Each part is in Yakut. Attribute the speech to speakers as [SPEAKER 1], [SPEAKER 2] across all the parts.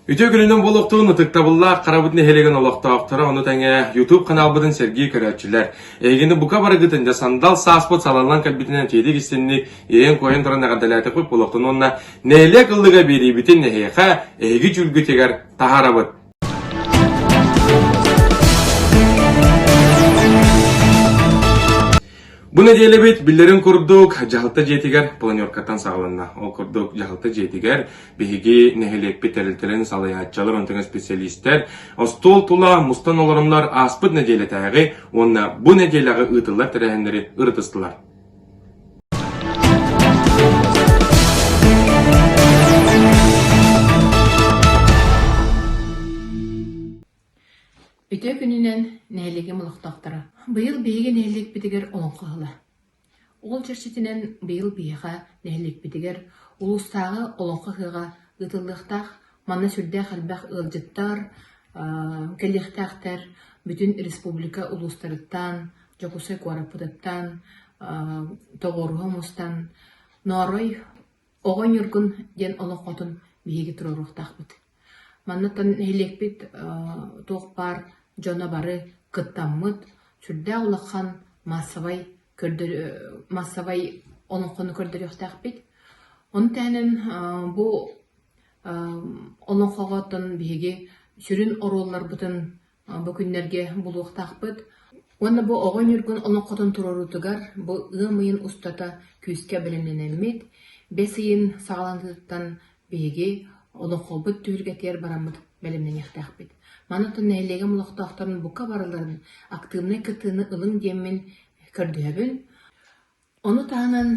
[SPEAKER 1] Үтүө күнүнэн буолуохтун ытыктабыллаах Харабыт нэһилиэгин олохтоохторо, ону тэҥэ YouTube каналбытын сэргии көрөөччүлэр. Эһигини бука барыгытын дьэ сандал сааспыт салаллан кэлбитинэн тиэрик истинник иэйэн-куойан туран эҕэрдэлээтэхпит буолуохтун уонна нэһилиэк ыллыга биэриибитин эһиэхэ эһиги дьүүлгүтүгэр таһаарабыт. Бу нэдиэлэбит биллэрин курдук дьаһалта дьиэтигэр планеркаттан саҕаланна. Ол курдук дьаһалта дьиэтигэр биһиги нэһилиэкпит тэрилтэлэрин салайааччылар, онтон специалистэр остуол тула мустан олороннор ааспыт нэдиэлэтээҕи уонна бу нэдиэлэҕэ ыытыллар тэрээһиннэри ырытыстылар.
[SPEAKER 2] Үтүө күнүнэн нэһилиэгим олохтоохторо! Быйыл биһиги нэһилиэкпитигэр Олоҥхо ыһыла. Ол чэрчитинэн быйыл биһиэхэ нэһилиэкпитигэр улуустааҕы Олоҥхо ыһыаҕа ыытыллыахтаах. Манна сүрдээх элбэх ыалдьыттар кэлиэхтээхтэр, бүтүн республика улуустарыттан, Дьокуускай куораппытыттан тоҕуоруһа мустан Ноорой Оҕо Ньургун диэн олоҥхотун биһиги туруоруохтаахпыт. Манныттан нэһилиэкпит туох баар дьоно бары кыттаммыт, сүрдээх улахан маассабай маассабай олоҥхону көрдөрүөхтээхпит. Ону таһынан бу олоҥхоҕо оттон биһиги сүрүн оруолларбытын бу күннэргэ булуохтаахпыт. Уонна бу Оҕо Ньургун олоҥхотун туруоруутугар бу ыам ыйын устата күүскэ бэлэмнэнэммит, бэс ыйын саҕаланыытыттан биһиги олоҥхобут түһүлгэтигэр бараммыт бэлэмнэниэхтээхпит. Маны нэһилиэгим олохтоохторун бука барыларын актыыбынай кыттыыны ылыҥ диэммин көрдөһөбүн. Ону таһынан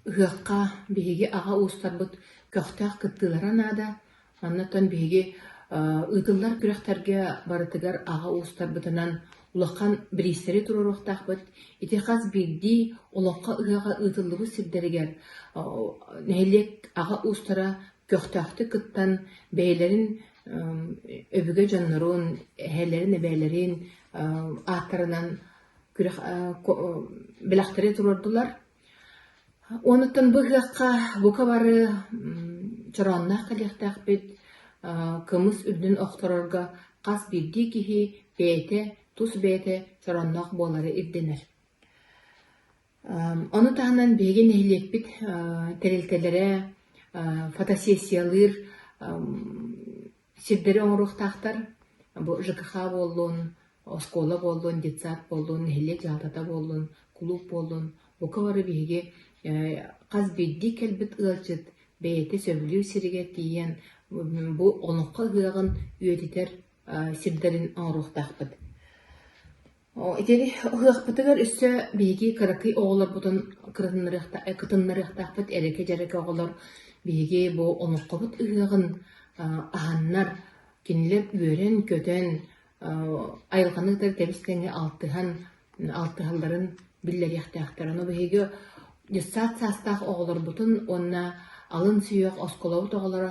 [SPEAKER 2] ыһыахха биһиги аҕа уустарбыт көхтөөх кыттыылара наада. Маннаттан биһиги ыытыллар күрэхтэргэ барытыгар аҕа уустарбытынан улахан бириистэри туруоруохтаахпыт. Ити хас биирдии олоххо ыһыаҕа ыытыллыбыт сирдэригэр нэһилиэк аҕа уустара көхтөөхтүк кыттан бэйэлэрин өбүгэ дьоннорун, эһэлэрин, эбээлэрин ааттарынан күрэх бэлэхтэри туруордулар. Онуттан бу ыһыахха бука бары чороонноох кэлиэхтээхпит, кымыс үрдүн охторорго хас биирдии киһи бэйэтэ, тус бэйэтэ чороонноох буолара ирдэнэр. Ону таһынан биһиги нэһилиэкпит тэрилтэлэрэ фотосессиялыыр Сирдэри оҥоруохтаахтар. Бу ЖКХ буоллун, оскуола буоллун, детсад буоллун, нэһилиэк дьаһалтата буоллун, кулууп буоллун, бука бары биһиги хас биирдии кэлбит ыалдьыт бэйэтэ сөбүлүүр сиригэр тиийэн бу олоҥхо ыһыаҕын үйэтитэр сирдэрин оҥоруохтаахпыт. Ити ыһыахпытыгар өссө биһиги кыракый оҕолорбутун кытыннарыахтаахпыт, эрэкэ-дьэрэкэ оҕолор биһиги бу олоҥхобут ыһыаҕын аһаннар, кинилэр үөрэн-көтөн, айылҕаны кытары тэбис-тэҥҥэ алтыһан, алтыһалларын биллэриэхтээхтэр. Ону биһиги детсад саастаах оҕолорбутун уонна алын сүһүөх оскуолабыт оҕолоро,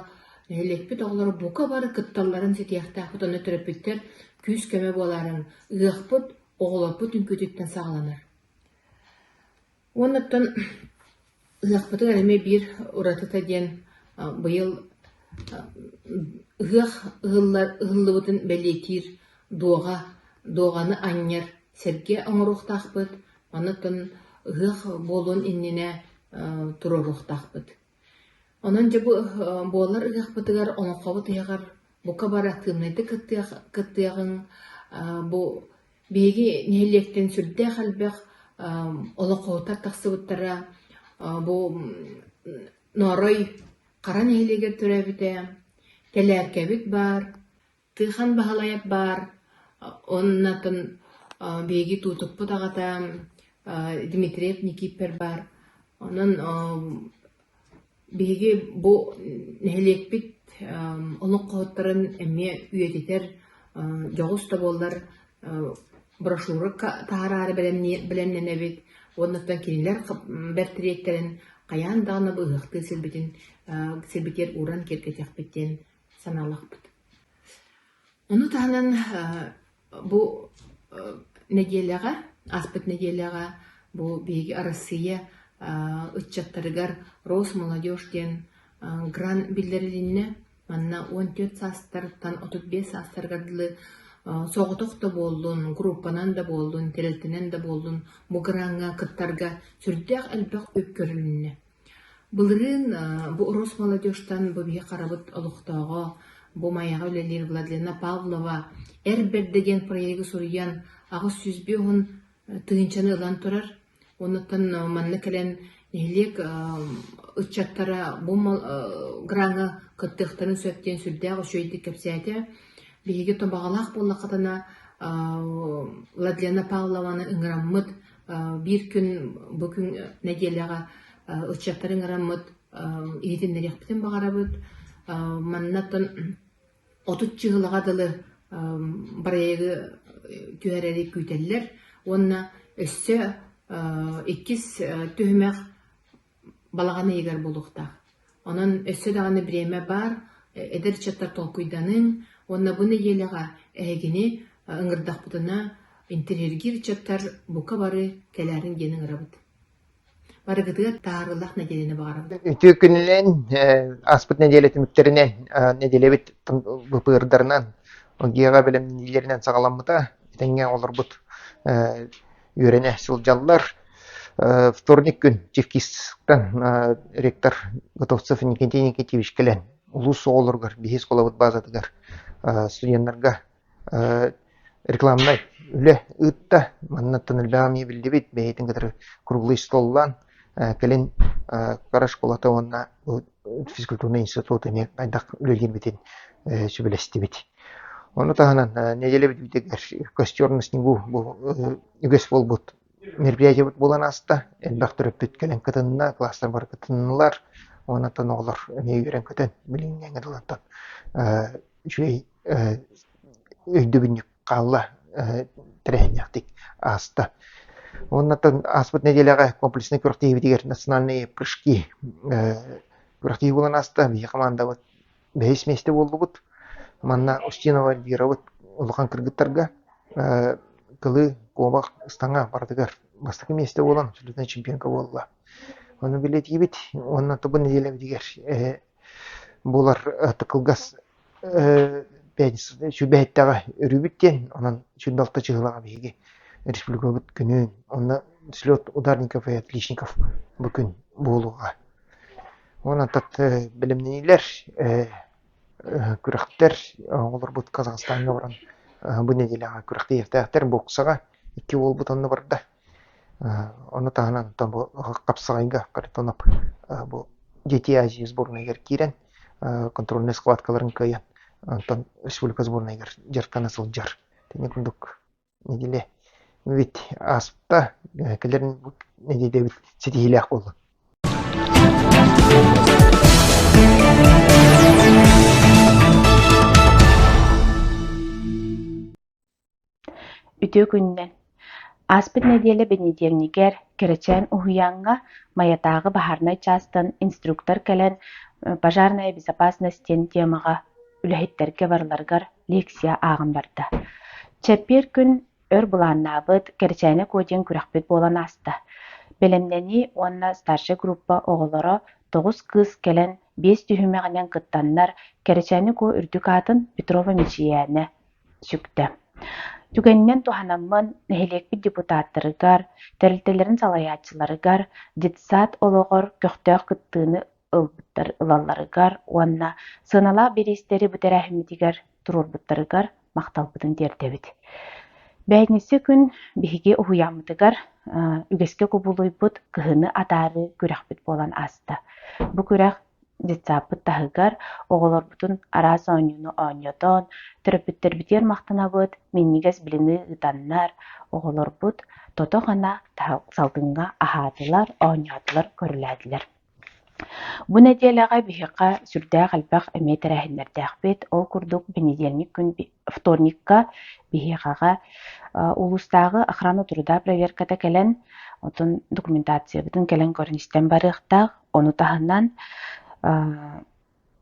[SPEAKER 2] нэһилиэкпит оҕолоро бука бары кытталларын ситиэхтээхпит, онно төрөппүттэр күүс-көмө буолаарыҥ, Ыһыахпыт оҕолорбут үҥкүүтүттэн саҕаланар. Уонна оттон ыһыахпытыгар эмиэ биир уратыта диэн быйыл ыһыах ыһыллар ыһыллыбытын бэлиэтиир дуоҕа, дуоҕаны анньар сэргэ оҥоруохтаахпыт, маны оттон ыһыах буолуон иннинэ туруоруохтаахпыт. Онон дьэ бу буолар ыһыахпытыгар олоҥхобут ыһыаҕар бука бары актыыбынайдык кыттыаҕыҥ. Бу биһиги нэһилиэктэн сүрдээх элбэх олоҥхоһуттар тахсыбыттара. Бу Ноорой Хара нэһилиэгэр төрөөбүтэ, Тэлээркэбит баар, Тыахан Баһылайап баар, оннатын биһиги Туутукпут аҕата Дмитриев Никииппэр баар. Онон биһиги бу нэһилиэкпит олоҥхоһуттарын эмиэ үйэтитэр дьоҕус да буоллар брошюра таһаараары бэлэмнэнэбит уонна кинилэр бэртириэттэрин хайаан даҕаны бу ыһыахтыыр сирбитин сирбитигэр ууран киэргэтиэхпит диэн санаалаахпыт. Ону таһынан бу нэдиэлэҕэ, ааспыт нэдиэлэҕэ бу биһиги Арассыыйа ыччаттарыгар Росмолодежь диэн грант биллэрилиннэ. Манна 14 саастарыттан 35 саастарыгар дылы соҕотох да буоллун, группанан да буоллун, тэрилтэнэн да буоллун бу граҥҥа кыттарга сүрдээх элбэх үп көрүлүннэ. Былырыын бу Росмолодежтан бу биһи харабыт олохтооҕо, бу Майаҕа үлэлиир Владлена Павлова «Эр бэрдэ» диэн проегы суруйан 850 тыһыынчаны ылан турар. Оннуттан манна кэлэн нэһилиэк ыччаттара бу граҥҥа кыттыахтарын сөп диэн сүрдээх үчүгэйдик кэпсээтэ. Биһиги тобаҕалаах буоллаххытына Владлена Павлованы ыҥыраммыт биир күн бу күн нэдиэлэҕэ ыччаттары ыҥыраммыт иһитиннэриэхпитин баҕарабыт. Маннаттан 30 чыһылаҕа дылы бырайыагы түһэрэри күүтэллэр уонна өссө иккис түһүмэх балаҕан ыйыгар буолуохтаах. Онон өссө даҕаны бириэмэ баар, эдэр ыччаттар толкуйданыҥ уонна бу нэдиэлэҕэ эһигини ыҥырдахпытына интэриэһиргиир ыччаттар бука бары кэлээриҥ диэн ыҥырабыт. Барыгытыгар таарыллах нэдиэлэни баҕарабын.
[SPEAKER 3] Үтүө күнүнэн, ааспыт нэдиэлэ түмүктэринэн, нэдиэлэбит быпыырдарынан, ОГЕ-ҕа бэлэмнииллэринэн саҕаламмыта. Этэҥҥэ олорбут үөрэнэ сылдьаллар. Вторник күн Чевкистан ректор Готовцев Никитин Никитьевич кэлэн улуус оҕолоругар биһис оскуолабыт базатыгар студеннарга рекламнай үлэ ыытта. Маннаттан элбэҕи эмиэ биллибит, бэйэтин кытары круглый столлаан кэлин кыра школата уонна физкультурный институт эмиэ хайдах үлэлиирбитин сүбэлэстибит. Ону таһынан нэдиэлэ бүтүүтүгэр костер на снегу бу үгэс буолбут мероприятиебыт буолан ааста. Элбэх төрөппүт кэлэн кытынна, класстар бары кытыннылар. Уонна оҕолор эмиэ үөрэн-көтөн билиҥҥээҥҥэ дылы үчүгэй өйдөбүнньүк хаалла тэрээһиннээхтик ааста. Уонна ааспыт нэдиэлэҕэ комплекснай күрэхтэһиибитигэр национальные прыжки күрэхтэһии буолан ааста. Биһиги хамаандабыт бэһис миэстэ буоллубут. Манна Устинова Эльвирабыт улахан кыргыттарга кылыы, куобах, ыстаҥа барытыгар бастакы миэстэ буолан абсолютнай чемпионка буолла. Ону билиэтиибит уонна бу нэдиэлэбитигэр буолар кылгас сүбэһиттэҕэ өрүүбүт диэн, онон 26 чыһылаҕа биһиги республикабыт күнүн, онно слет ударников и отличников бу күн буолуоҕа. Онон бэлэмнэниилэр, күрэхтэр оҕолорбут Казахстаҥҥа баран бу нэдиэлэҕэ күрэхтэһиэхтээхтэр боксаҕа икки уолбут онно барда. Ону таһынан бу хапсаҕайга Харитонов бу Дети Азии сборнайыгар киирэн контрольнай схваткаларын кыайан онтон республика сборнайыгар дьарыктана сылдьар. Итини курдук нэдиэлэ ведь ааспыта кэлэр нэдиэлэбит ситиһиилээх буолла.
[SPEAKER 4] Үтүө күнүнэн! Ааспыт нэдиэлэ бэнидиэнньигэр Кэрэчээн уһуйааҥҥа Майатааҕы баһаарынай чаастан инструктор кэлэн «Пожарная безопасность» диэн темаҕа үлэһиттэргэ барыларыгар лекция ааҕан барда. Чэппиэр күн өр былааннаабыт Кэрэчээнэ Куо диэн күрэхпит буолан ааста. Бэлэмнэнии уонна старшай группа оҕолоро тоҕус кыыс кэлэн биэс түһүмэҕинэн кыттаннар Кэрэчээнэ Куо үрдүк аатын Петрова Мичийээнэ сүктэ. Түгэнинэн туһанаммын, нэһилиэкпит депутаттарыгар, тэрилтэлэрин салайааччыларыгар детсад олоҕор көхтөөх кыттыыны ылбыттар ылалларыгар уонна сыаналаах бириистэри бу тэрээһиммитигэр туруорбуттарыгар махталбытын тиэрдэбит. Бээтинсэ күн биһиги уһуйааммытыгар үгэскэ кубулуйбут кыһыны атаарыы күрэхпит буолан ааста. Бу күрэх детсадпыт таһыгар оҕолорбутун араас оонньууну оонньотон, төрөппүттэрбитигэр махтанабыт, минньигэс блины ыытаннар, оҕолорбут тото-хана салгыҥҥа аһаатылар, оонньоотулар, көрүлээтилэр. Бу нэдиэлэҕэ биһиэхэ сүрдээх элбэх эмиэ тэрээһиннэрдээхпит. Ол курдук бэнидиэнньик күн вторникка биһиэхэҕэ улуустааҕы охрана труда проверката кэлэн, отон документациябытын кэлэн көрөн-истэн барыахтаах. Ону таһынан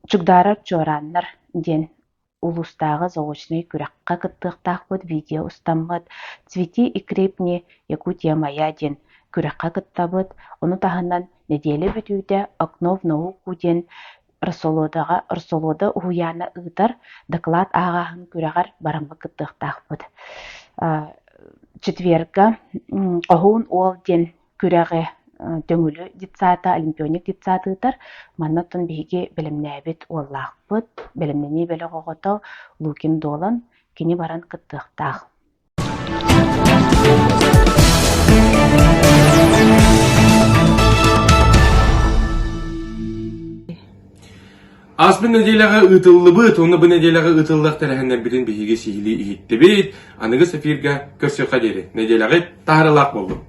[SPEAKER 4] Чугдаарар чуорааннар диэн улуустааҕы заочнай күрэххэ кыттыахтаахпыт, видео устаммыт «Цвети и крепни, Якутия моя» диэн күрэххэ кыттабыт. Ону таһынан нэдиэлэ бүтүүтэ «Окно в науку» диэн Рассолодаҕа Рассолода уһуйаана ыытар доклад ааҕааһын күрэҕэр бараммыт кыттыахтаахпыт. Четверга Хоһуун уол диэн күрэҕи Төҥүлү детсада, Олимпионик детсад ыытар. Манна оттон биһиги бэлэмнээбит уоллаахпыт, бэлэмнэнии бөлөх оҕото Лукин Дуолан, кини баран кыттыахтаах.
[SPEAKER 1] Ааспыт нэдиэлэҕэ ыытыллыбыт уонна бу нэдиэлэҕэ ыытыллыах тэрээһиннэрбитин биһиги сиһилии иһиттибит. Аныгыс эфиргэ көрсүөххэ диэри. Нэдиэлэҕит таһаарыылаах буоллун.